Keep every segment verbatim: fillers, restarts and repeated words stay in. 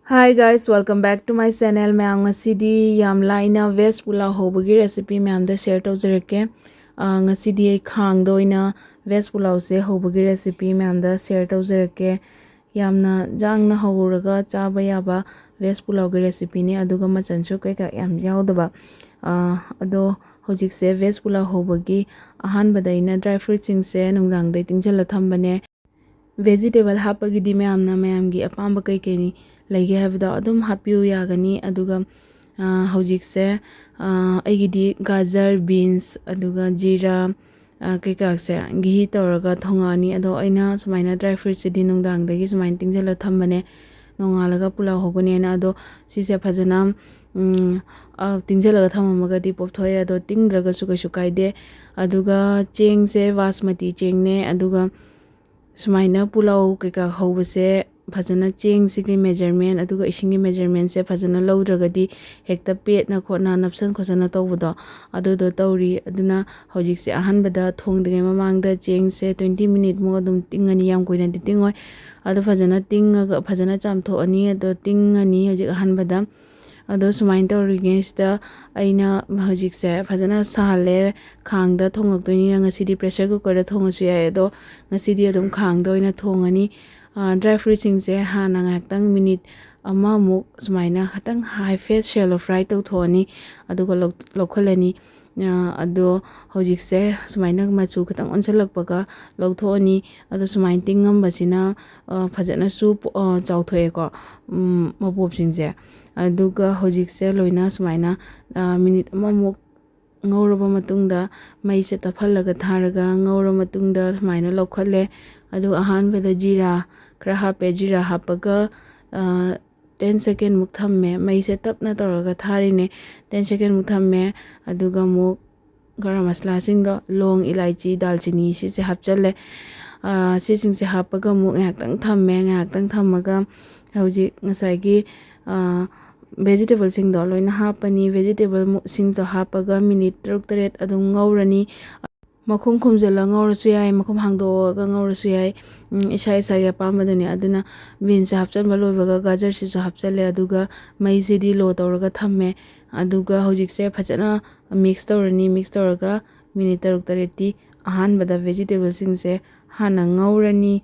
Hi guys, welcome back to my channel. ꯃꯌꯥꯝ, ꯉꯁꯤꯗꯤ ꯌꯥꯝ ꯂꯥꯏꯅ veg pulao ꯍꯧꯕꯒꯤ recipe ꯃꯌꯥꯝꯗ share ꯇꯧꯖꯔꯛꯀꯦ꯫ ꯑꯥ, ꯉꯁꯤꯗꯤ ꯑꯩ ꯈꯥꯡꯗ ꯑꯣꯏꯅ veg pulaoꯁꯦ ꯍꯧꯕꯒꯤ recipe ꯃꯌꯥꯝꯗ share ꯇꯧꯖꯔꯛꯀꯦ꯫ ꯌꯥꯝꯅ ꯌꯥꯡꯅ ꯍꯧꯔꯒ ꯆꯥꯕ ꯌꯥꯕ veg pulaoꯒꯤ recipeꯅꯤ, ꯑꯗꯨꯒ ꯃꯆꯟꯁꯨ ꯀꯩꯀꯥ ꯌꯥꯝ ꯌꯥꯎꯗꯕ꯫ ꯑꯥ, ꯑꯗꯣ ꯍꯧꯖꯤꯛꯁꯦ veg pulao ꯍꯧꯕꯒꯤ ꯑꯍꯥꯟꯕꯗ ꯑꯩꯅ dry fruitꯁꯤꯡꯁꯦ ꯅꯨꯡꯗꯥꯡꯗꯩ ꯇꯤꯡꯁꯤꯜꯂ ꯊꯝꯕꯅꯦ꯫ Vegetable ꯍꯥꯞꯄꯒꯤꯗꯤ ꯃꯌꯥꯝꯅ ꯃꯌꯥꯝꯒꯤ ꯑꯄꯥꯝꯕ ꯀꯩꯀꯩ ꯂꯩꯒꯦ ꯍꯥꯏꯕꯗꯣ ꯑꯗꯨꯝ ꯍꯥꯞꯄꯤꯌꯨ, ꯌꯥꯒꯅꯤ꯫ ꯑꯗꯨꯒ, ꯑꯥ, ꯍꯧꯖꯤꯛꯁꯦ, ꯑꯥ, ꯑꯩꯒꯤꯗꯤ ꯒꯥꯖꯔ, beans, ꯑꯗꯨꯒ ꯖꯤꯔꯥ, ꯑꯥ, ꯀꯩꯀꯥꯁꯦ ꯘꯤ ꯇꯧꯔꯒ ꯊꯣꯡꯉꯛꯑꯅꯤ꯫ ꯑꯗꯣ ꯑꯩꯅ ꯁꯨꯃꯥꯏꯅ dry fruitꯁꯤꯗꯤ ꯅꯨꯡꯗꯥꯡꯗꯒꯤ ꯁꯨꯃꯥꯏꯅ ꯇꯤꯡꯁꯤꯜꯂ ꯊꯝꯕꯅꯦ, ꯅꯣꯡꯉꯥꯜꯂꯒ pulao ꯍꯧꯒꯅꯦꯅ꯫ ꯑꯗꯣ ꯁꯤꯁꯦ ꯐꯖꯅ, ꯎꯝ, ꯑꯥ, ꯇꯤꯡꯁꯤꯜꯂꯒ ꯊꯝꯃꯝꯃꯒꯗꯤ ꯄꯣꯞꯊꯣꯛꯑꯦ, ꯑꯗꯣ ꯇꯤꯡꯗ꯭ꯔꯒꯁꯨ ꯀꯩꯁꯨ ꯀꯥꯏꯗꯦ꯫ ꯑꯗꯨꯒ ꯆꯦꯡꯁꯦ ꯕꯥꯁꯃꯇꯤ ꯆꯦꯡꯅꯦ, ꯑꯗꯨꯒ ꯁꯨꯃꯥꯏꯅ pulao ꯀꯩꯀꯥ ꯍꯧꯕꯁꯦ ꯐꯖꯅ ꯆꯦꯡꯁꯤꯒꯤ measurement ꯑꯗꯨꯒ ꯏꯁꯤꯡꯒꯤ measurementꯁꯦ ꯐꯖꯅ ꯂꯧꯗ꯭ꯔꯒꯗꯤ ꯍꯦꯛꯇ ꯄꯦꯠꯅ ꯈꯣꯠꯅ ꯅꯞꯁꯟ ꯈꯣꯠꯆꯟꯅ ꯇꯧꯕꯗꯣ, ꯑꯗꯨꯗꯣ ꯇꯧꯔꯤ꯫ ꯑꯗꯨꯅ ꯍꯧꯖꯤꯛꯁꯦ ꯑꯍꯥꯟꯕꯗ ꯊꯣꯡꯗ꯭ꯔꯤꯉꯩ ꯃꯃꯥꯡꯗ ꯆꯦꯡꯁꯦ twenty minuteꯃꯨꯛ ꯑꯗꯨꯝ ꯇꯤꯡꯉꯅꯤ, ꯌꯥꯝ ꯀꯨꯏꯅꯗꯤ ꯇꯤꯡꯉꯣꯏ꯫ ꯑꯗꯣ ꯐꯖꯅ ꯇꯤꯡꯉꯒ, ꯐꯖꯅ ꯆꯥꯝꯊꯣꯛꯑꯅꯤ, ꯑꯗꯣ ꯇꯤꯡꯉꯅꯤ ꯍꯧꯖꯤꯛ ꯑꯍꯥꯟꯕꯗ꯫ ꯑꯗꯣ ꯁꯨꯃꯥꯏꯅ ꯇꯧꯔꯤꯉꯩꯁꯤꯗ ꯑꯩꯅ ꯍꯧꯖꯤꯛꯁꯦ ꯐꯖꯅ ꯁꯥꯍꯜꯂꯦ꯫ ꯈꯥꯡꯗ ꯊꯣꯡꯉꯛꯇꯣꯏꯅꯤꯅ ꯉꯁꯤꯗꯤ pressure cookerꯗ ꯊꯣꯡꯉꯁꯨ ꯌꯥꯏ, ꯑꯗꯣ ꯉꯁꯤꯗꯤ ꯑꯗꯨꯝ ꯈꯥꯡꯗ ꯑꯣꯏꯅ ꯊꯣꯡꯉꯅꯤ꯫ ꯑꯥ, dry fruitꯁꯤꯡꯁꯦ ꯍꯥꯟꯅ ꯉꯥꯏꯍꯥꯛꯇꯪ minute ꯑꯃꯃꯨꯛ ꯁꯨꯃꯥꯏꯅ ꯈꯤꯇꯪ high fat shallow fry ꯇꯧꯊꯣꯛꯑꯅꯤ, ꯑꯗꯨꯒ ꯂꯧ-, ꯂꯧꯈꯠꯂꯅꯤ꯫ ꯑꯥ, ꯑꯗꯣ ꯍꯧꯖꯤꯛꯁꯦ ꯁꯨꯃꯥꯏꯅ ꯃꯆꯨ ꯈꯤꯇꯪ ꯑꯣꯟꯁꯤꯜꯂꯛꯄꯒ ꯂꯧꯊꯣꯛꯑꯅꯤ꯫ ꯑꯗꯣ ꯁꯨꯃꯥꯏꯅ ꯇꯤꯡꯉꯝꯕꯁꯤꯅ, ꯑꯥ, ꯐꯖꯅꯁꯨ ꯄꯣ-, ꯑꯥ, ꯆꯥꯎꯊꯣꯛꯑꯦꯀꯣ, ꯎꯝ, ꯃꯄꯣꯞꯁꯤꯡꯁꯦ꯫ ꯑꯗꯨꯒ ꯍꯧꯖꯤꯛꯁꯦ ꯂꯣꯏꯅ ꯁꯨꯃꯥꯏꯅ, ꯑꯥ, minute ꯑꯃꯃꯨꯛ ꯉꯧꯔꯕ ꯃꯇꯨꯡꯗ, ꯃꯩꯁꯦ ꯇꯞꯍꯜꯂꯒ ꯊꯥꯔꯒ ꯉꯧꯔ ꯃꯇꯨꯡꯗ ꯁꯨꯃꯥꯏꯅ ꯂꯧꯈꯠꯂꯦ꯫ ꯑꯗꯨꯒ ꯑꯍꯥꯟꯕꯗ ꯖꯤꯔꯥ ꯈꯔ ꯍꯥꯞꯄꯦ꯫ ꯖꯤꯔꯥ ꯍꯥꯞꯄꯒ, ꯑ, ten secondꯃꯨꯛ ꯊꯝꯃꯦ꯫ ꯃꯩꯁꯦ ꯇꯞꯅ ꯇꯧꯔꯒ ꯊꯥꯔꯤꯅꯦ꯫ Ten secondꯃꯨꯛ ꯊꯝꯃꯦ꯫ ꯑꯗꯨꯒ ꯑꯃꯨꯛ ꯒꯔꯝ ꯃꯁꯂꯥꯁꯤꯡꯗꯣ, ꯂꯣꯡ, ꯏꯂꯥꯏꯆꯤ, ꯗꯥꯜꯆꯤꯅꯤ, ꯁꯤꯁꯦ ꯍꯥꯞꯆꯜꯂꯦ꯫ ꯑ, ꯁꯤꯁꯤꯡꯁꯦ ꯍꯥꯞꯄꯒ ꯑꯃꯨꯛ ꯉꯥꯏꯍꯥꯛꯇꯪ ꯊꯝꯃꯦ꯫ ꯉꯥꯏꯍꯥꯛꯇꯪ ꯊꯝꯃꯒ ꯍꯧꯖꯤꯛ ꯉꯁꯥꯏꯒꯤ, ꯑ, vegetableꯁꯤꯡꯗꯣ ꯂꯣꯏꯅ ꯍꯥꯞꯄꯅꯤ꯫ Vegetableꯁꯤꯡꯗꯣ ꯍꯥꯞꯄꯒ minute ꯇꯔꯨꯛ ꯇꯔꯦꯠ ꯑꯗꯨꯝ ꯉꯧꯔꯅꯤ꯫ ꯃꯈꯨꯝ ꯈꯨꯝꯖꯤꯜꯂ ꯉꯧꯔꯁꯨ ꯌꯥꯏ, ꯃꯈꯨꯝ ꯍꯥꯡꯗꯣꯛꯑꯒ ꯉꯧꯔꯁꯨ ꯌꯥꯏ꯫ ꯎꯝ, ꯏꯁꯥ ꯏꯁꯥꯒꯤ ꯑꯄꯥꯝꯕꯗꯨꯅꯤ꯫ ꯑꯗꯨꯅ beansꯁꯦ ꯍꯥꯞꯆꯤꯟꯕ ꯂꯣꯏꯕꯒ ꯒꯥꯖꯔꯁꯤꯁꯨ ꯍꯥꯞꯆꯤꯜꯂꯦ, ꯑꯗꯨꯒ ꯃꯩꯁꯤꯗꯤ low ꯇꯧꯔꯒ ꯊꯝꯃꯦ꯫ ꯑꯗꯨꯒ ꯍꯧꯖꯤꯛꯁꯦ ꯐꯖꯅ mix ꯇꯧꯔꯅꯤ꯫ Mix ꯇꯧꯔꯒ minute ꯇꯔꯨꯛ ꯇꯔꯦꯠꯇꯤ ꯑꯍꯥꯟꯕꯗ vegetableꯁꯤꯡꯁꯦ ꯍꯥꯟꯅ ꯉꯧꯔꯅꯤ꯫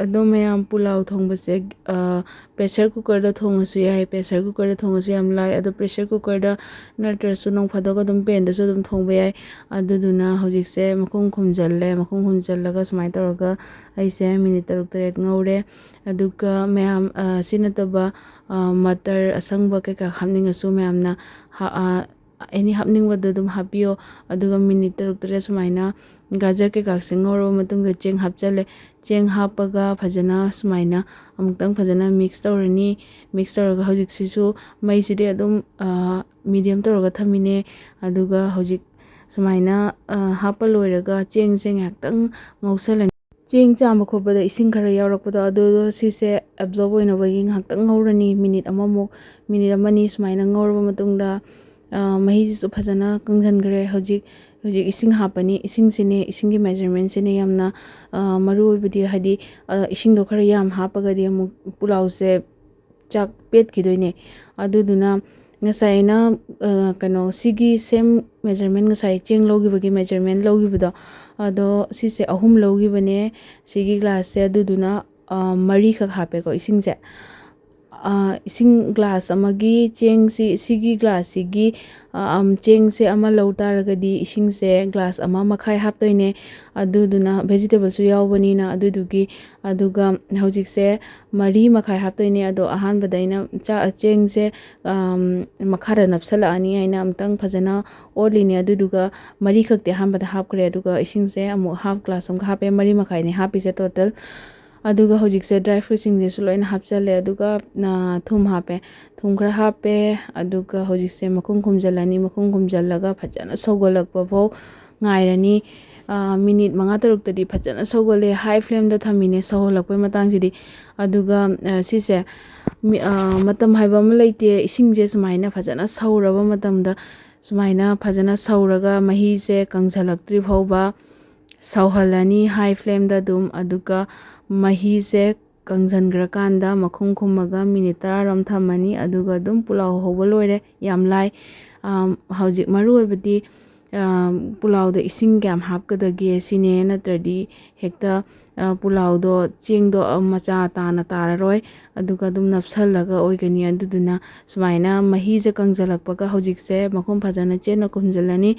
ꯑꯗꯣ ꯃꯌꯥꯝ, ꯄꯨꯂꯥꯎ ꯊꯣꯡꯕꯁꯦ, ꯑ, pressure cookerꯗ ꯊꯣꯡꯉꯁꯨ ꯌꯥꯏ꯫ Pressure cookerꯗ ꯊꯣꯡꯉꯁꯨ ꯌꯥꯝ ꯂꯥꯏ꯫ ꯑꯗꯣ pressure cookerꯗ ꯅꯠꯇ꯭ꯔꯁꯨ ꯅꯣꯡ ꯐꯥꯗꯣꯛ ꯑꯗꯨꯝ panꯗꯁꯨ ꯑꯗꯨꯝ ꯊꯣꯡꯕ ꯌꯥꯏ꯫ ꯑꯗꯨꯗꯨꯅ ꯍꯧꯖꯤꯛꯁꯦ ꯃꯈꯨꯝ ꯈꯨꯝꯖꯤꯜꯂꯦ꯫ ꯃꯈꯨꯝ ꯈꯨꯝꯖꯤꯜꯂꯒ ꯁꯨꯃꯥꯏꯅ ꯇꯧꯔꯒ ꯑꯩꯁꯦ minute ꯇꯔꯨꯛ ꯇꯔꯦꯠ ꯉꯧꯔꯦ꯫ ꯑꯗꯨꯒ ꯃꯌꯥꯝ, ꯑ, ꯁꯤ ꯅꯠꯇꯕ, ꯑ, ꯃꯇꯔ ꯑꯁꯪꯕ ꯀꯩꯀꯥ ꯍꯥꯞꯅꯤꯡꯉꯁꯨ ꯃꯌꯥꯝꯅ ꯍꯥ-, ꯑ, any ꯍꯥꯞꯅꯤꯡꯕꯗꯣ ꯑꯗꯨꯝ ꯍꯥꯞꯄꯤꯌꯣ꯫ ꯑꯗꯨꯒ minute ꯇꯔꯨꯛ ꯇꯔꯦꯠ ꯁꯨꯃꯥꯏꯅ ꯒꯥꯖꯔ ꯀꯩꯀꯥꯁꯦ ꯉꯧꯔꯕ ꯃꯇꯨꯡꯗ ꯆꯦꯡ ꯍꯥꯞꯆꯜꯂꯦ꯫ ꯆꯦꯡ ꯍꯥꯞꯄꯒ ꯐꯖꯅ ꯁꯨꯃꯥꯏꯅ ꯑꯃꯨꯛꯇꯪ ꯐꯖꯅ mix ꯇꯧꯔꯅꯤ꯫ Mix ꯇꯧꯔꯒ ꯍꯧꯖꯤꯛꯁꯤꯁꯨ ꯃꯩꯁꯤꯗꯤ ꯑꯗꯨꯝ, ꯑ, medium ꯇꯧꯔꯒ ꯊꯝꯃꯤꯅꯦ꯫ ꯑꯗꯨꯒ ꯍꯧꯖꯤꯛ ꯁꯨꯃꯥꯏꯅ, ꯑ, ꯍꯥꯞꯄ ꯂꯣꯏꯔꯒ ꯆꯦꯡꯁꯦ ꯉꯥꯏꯍꯥꯛꯇꯪ ꯉꯧꯁꯜꯂꯅꯤ꯫ ꯆꯦꯡ ꯆꯥꯝꯕ ꯈꯣꯠꯄꯗ ꯏꯁꯤꯡ ꯈꯔ ꯌꯥꯎꯔꯛꯄꯗꯣ, ꯑꯗꯨꯗꯣ ꯁꯤꯁꯦ absorb ꯑꯣꯏꯅꯕꯒꯤ ꯉꯥꯏꯍꯥꯛꯇꯪ ꯉꯧꯔꯅꯤ꯫ Minute ꯑꯃꯃꯨꯛ, minute ꯑꯃꯅꯤ ꯁꯨꯃꯥꯏꯅ ꯉꯧꯔꯕ ꯃꯇꯨꯡꯗ, ꯑ, ꯃꯍꯤꯁꯤꯁꯨ ꯐꯖꯅ ꯀꯪꯁꯤꯟꯈ꯭ꯔꯦ꯫ ꯍꯧꯖꯤꯛ, ꯍꯧꯖꯤꯛ ꯏꯁꯤꯡ ꯍꯥꯞꯄꯅꯤ꯫ ꯏꯁꯤꯡꯁꯤꯅꯦ, ꯏꯁꯤꯡꯒꯤ measurementꯁꯤꯅꯦ ꯌꯥꯝꯅ, ꯑ, ꯃꯔꯨ ꯑꯣꯏꯕꯗꯤ, ꯍꯥꯏꯗꯤ, ꯑ, ꯏꯁꯤꯡꯗꯣ ꯈꯔ ꯌꯥꯝ ꯍꯥꯞꯄꯒꯗꯤ ꯑꯃꯨꯛ ꯄꯨꯂꯥꯎꯁꯦ ꯆꯥꯛ ꯄꯦꯠꯈꯤꯗꯣꯏꯅꯦ꯫ ꯑꯗꯨꯗꯨꯅ ꯉꯁꯥꯏ ꯑꯩꯅ, ꯑ, ꯀꯩꯅꯣ, ꯁꯤꯒꯤ same measurement, ꯉꯁꯥꯏ ꯆꯦꯡ ꯂꯧꯈꯤꯕꯒꯤ measurement ꯂꯧꯈꯤꯕꯗꯣ, ꯑꯗꯣ ꯁꯤꯁꯦ ꯑꯍꯨꯝ ꯂꯧꯈꯤꯕꯅꯦ, ꯁꯤꯒꯤ glassꯁꯦ꯫ ꯑꯗꯨꯗꯨꯅ, ꯑ, ꯃꯔꯤꯈꯛ ꯍꯥꯞꯄꯦꯀꯣ ꯏꯁꯤꯡꯁꯦ꯫ ꯑ, ꯏꯁꯤꯡ glass ꯑꯃꯒꯤ ꯆꯦꯡꯁꯤ, ꯁꯤꯒꯤ glassꯁꯤꯒꯤ, ꯑ, ꯑꯝ, ꯆꯦꯡꯁꯦ ꯑꯃ ꯂꯧ ꯇꯥꯔꯒꯗꯤ ꯏꯁꯤꯡꯁꯦ glass ꯑꯃ ꯃꯈꯥꯏ ꯍꯥꯞꯇꯣꯏꯅꯦ꯫ ꯑꯗꯨꯗꯨꯅ vegetableꯁꯨ ꯌꯥꯎꯕꯅꯤꯅ ꯑꯗꯨꯗꯨꯒꯤ꯫ ꯑꯗꯨꯒ ꯍꯧꯖꯤꯛꯁꯦ ꯃꯔꯤ ꯃꯈꯥꯏ ꯍꯥꯞꯇꯣꯏꯅꯦ꯫ ꯑꯗꯣ ꯑꯍꯥꯟꯕꯗ ꯑꯩꯅ ꯆꯥ-, ꯆꯦꯡꯁꯦ, ꯑꯝ, ꯃꯈꯥꯗ ꯅꯞꯁꯜꯂꯛꯑꯅꯤ ꯍꯥꯏꯅ ꯑꯃꯨꯛꯇꯪ ꯐꯖꯅ ꯑꯣꯠꯂꯤꯅꯦ꯫ ꯑꯗꯨꯗꯨꯒ ꯃꯔꯤꯈꯛꯇꯤ ꯑꯍꯥꯟꯕꯗ ꯍꯥꯞꯈ꯭ꯔꯦ꯫ ꯑꯗꯨꯒ ꯏꯁꯤꯡꯁꯦ ꯑꯃꯨꯛ half glass ꯑꯃꯒ ꯍꯥꯞꯄꯦ꯫ ꯃꯔꯤ ꯃꯈꯥꯏꯅꯦ ꯍꯥꯞꯄꯤꯁꯦ total꯫ ꯑꯗꯨꯒ ꯍꯧꯖꯤꯛꯁꯦ dry fruitꯁꯤꯡꯁꯤꯁꯨ ꯂꯣꯏꯅ ꯍꯥꯞꯆꯜꯂꯦ꯫ ꯑꯗꯨꯒ, ꯑ, ꯊꯨꯝ ꯍꯥꯞꯄꯦ꯫ ꯊꯨꯝ ꯈꯔ ꯍꯥꯞꯄꯦ꯫ ꯑꯗꯨꯒ ꯍꯧꯖꯤꯛꯁꯦ ꯃꯈꯨꯝ ꯈꯨꯝꯖꯤꯜꯂꯅꯤ꯫ ꯃꯈꯨꯝ ꯈꯨꯝꯖꯤꯜꯂꯒ ꯐꯖꯅ ꯁꯧꯒꯠꯂꯛꯄ ꯐꯥꯎ ꯉꯥꯏꯔꯅꯤ꯫ ꯑ, minute ꯃꯉꯥ ꯇꯔꯨꯛꯇꯗꯤ ꯐꯖꯅ ꯁꯧꯒꯠꯂꯦ, high flameꯗ ꯊꯝꯃꯤꯅꯦ ꯁꯧꯍꯜꯂꯛꯄꯩ ꯃꯇꯥꯡꯁꯤꯗꯤ꯫ ꯑꯗꯨꯒ, ꯑ, ꯁꯤꯁꯦ ꯃꯤ-, ꯑ, ꯃꯇꯝ ꯍꯥꯏꯕ ꯑꯃ ꯂꯩꯇꯦ꯫ ꯏꯁꯤꯡꯁꯦ ꯁꯨꯃꯥꯏꯅ ꯐꯖꯅ ꯁꯧꯔꯕ ꯃꯇꯝꯗ ꯁꯨꯃꯥꯏꯅ ꯐꯖꯅ ꯁꯧꯔꯒ ꯃꯍꯤꯁꯦ ꯀꯪꯁꯤꯜꯂꯛꯇ꯭ꯔꯤ ꯐꯥꯎꯕ ꯁꯧꯍꯜꯂꯅꯤ high flameꯗ ꯑꯗꯨꯝ꯫ ꯑꯗꯨꯒ ꯃꯍꯤꯁꯦ ꯀꯪꯁꯤꯟꯈ꯭ꯔꯀꯥꯟꯗ ꯃꯈꯨꯝ ꯈꯨꯝꯃꯒ ꯃꯤꯅꯤꯠ ꯇꯔꯥꯔꯣꯝ ꯊꯝꯃꯅꯤ꯫ ꯑꯗꯨꯒ ꯑꯗꯨꯝ ꯄꯨꯂꯥꯎ ꯍꯧꯕ ꯂꯣꯏꯔꯦ꯫ ꯌꯥꯝ ꯂꯥꯏ꯫ ꯑꯝ, ꯍꯧꯖꯤꯛ ꯃꯔꯨ ꯑꯣꯏꯕꯗꯤ, ꯑꯝ, ꯄꯨꯂꯥꯎꯗ ꯏꯁꯤꯡ ꯀꯌꯥꯝ ꯍꯥꯞꯀꯗꯒꯦ ꯁꯤꯅꯦ, ꯅꯠꯇ꯭ꯔꯗꯤ ꯍꯦꯛꯇ, ꯑ, ꯄꯨꯂꯥꯎꯗꯣ, ꯆꯦꯡꯗꯣ, ꯑ, ꯃꯆꯥ ꯇꯥꯅ ꯇꯥꯔꯔꯣꯏ꯫ ꯑꯗꯨꯒ ꯑꯗꯨꯝ ꯅꯞꯁꯜꯂꯒ ꯑꯣꯏꯒꯅꯤ꯫ ꯑꯗꯨꯗꯨꯅ ꯁꯨꯃꯥꯏꯅ ꯃꯍꯤꯁꯦ ꯀꯪꯁꯤꯜꯂꯛꯄꯒ ꯍꯧꯖꯤꯛꯁꯦ ꯃꯈꯨꯝ ꯐꯖꯅ ꯆꯦꯠꯅ ꯈꯨꯝꯖꯤꯜꯂꯅꯤ꯫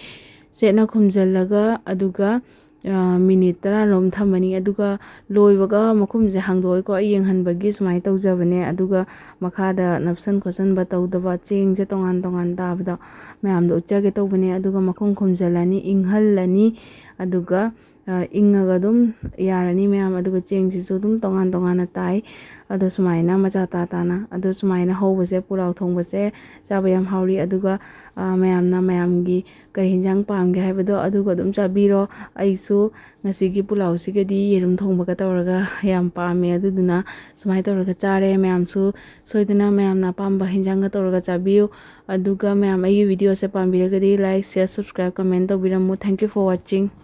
ꯆꯦꯠꯅ ꯈꯨꯝꯖꯤꯜꯂꯒ ꯑꯗꯨꯒ, ꯑ, ꯃꯤꯅꯤꯠ ꯇꯔꯥꯔꯣꯝ ꯊꯝꯃꯅꯤ꯫ ꯑꯗꯨꯒ ꯂꯣꯏꯕꯒ ꯃꯈꯨꯝꯁꯦ ꯍꯥꯡꯗꯣꯛꯑꯣꯏꯀꯣ, ꯑꯩ ꯌꯦꯡꯍꯟꯕꯒꯤ ꯁꯨꯃꯥꯏꯅ ꯇꯧꯖꯕꯅꯦ꯫ ꯑꯗꯨꯒ ꯃꯈꯥꯗ ꯅꯞꯁꯟ ꯈꯣꯠꯆꯟꯕ ꯇꯧꯗꯕ, ꯆꯦꯡꯁꯦ ꯇꯣꯉꯥꯟ ꯇꯣꯉꯥꯟ ꯇꯥꯕꯗꯣ ꯃꯌꯥꯝꯗꯣ ꯎꯠꯆꯒꯦ ꯇꯧꯕꯅꯦ꯫ ꯑꯗꯨꯒ ꯃꯈꯨꯝ ꯈꯨꯝꯖꯤꯜꯂꯅꯤ, ꯏꯪꯍꯜꯂꯅꯤ꯫ ꯑꯗꯨꯒ, ꯑ, ꯏꯪꯉꯒ ꯑꯗꯨꯝ ꯌꯥꯔꯅꯤ ꯃꯌꯥꯝ꯫ ꯑꯗꯨꯒ ꯆꯦꯡꯁꯤꯁꯨ ꯑꯗꯨꯝ ꯇꯣꯉꯥꯟ ꯇꯣꯉꯥꯟꯅ ꯇꯥꯏ꯫ ꯑꯗꯣ ꯁꯨꯃꯥꯏꯅ ꯃꯆꯥ ꯇꯥ ꯇꯥꯅ꯫ ꯑꯗꯣ ꯁꯨꯃꯥꯏꯅ ꯍꯧꯕꯁꯦ, ꯄꯨꯂꯥꯎ ꯊꯣꯡꯕꯁꯦ ꯆꯥꯕ ꯌꯥꯝ ꯍꯥꯎꯔꯤ꯫ ꯑꯗꯨꯒ, ꯑ, ꯃꯌꯥꯝꯅ ꯃꯌꯥꯝꯒꯤ ꯀꯔꯤ ꯍꯤꯟꯖꯥꯡ ꯄꯥꯝꯒꯦ ꯍꯥꯏꯕꯗꯣ ꯑꯗꯨꯒ ꯑꯗꯨꯝ ꯆꯥꯕꯤꯔꯣ꯫ ꯑꯩꯁꯨ ꯉꯁꯤꯒꯤ ꯄꯨꯂꯥꯎꯁꯤꯒꯗꯤ ꯌꯦꯔꯨꯝ ꯊꯣꯡꯕꯒ ꯇꯧꯔꯒ ꯌꯥꯝ ꯄꯥꯝꯃꯦ꯫ ꯑꯗꯨꯗꯨꯅ ꯁꯨꯃꯥꯏꯅ ꯇꯧꯔꯒ ꯆꯥꯔꯦ꯫ ꯃꯌꯥꯝꯁꯨ ꯁꯣꯏꯗꯅ ꯃꯌꯥꯝꯅ ꯑꯄꯥꯝꯕ ꯍꯤꯟꯖꯥꯡꯒ ꯇꯧꯔꯒ ꯆꯥꯕꯤꯌꯨ꯫ ꯑꯗꯨꯒ ꯃꯌꯥꯝ ꯑꯩꯒꯤ videoꯁꯦ ꯄꯥꯝꯕꯤꯔꯒꯗꯤ like, share, subscribe, comment ꯇꯧꯕꯤꯔꯝꯃꯨ꯫ Thank you for watching꯫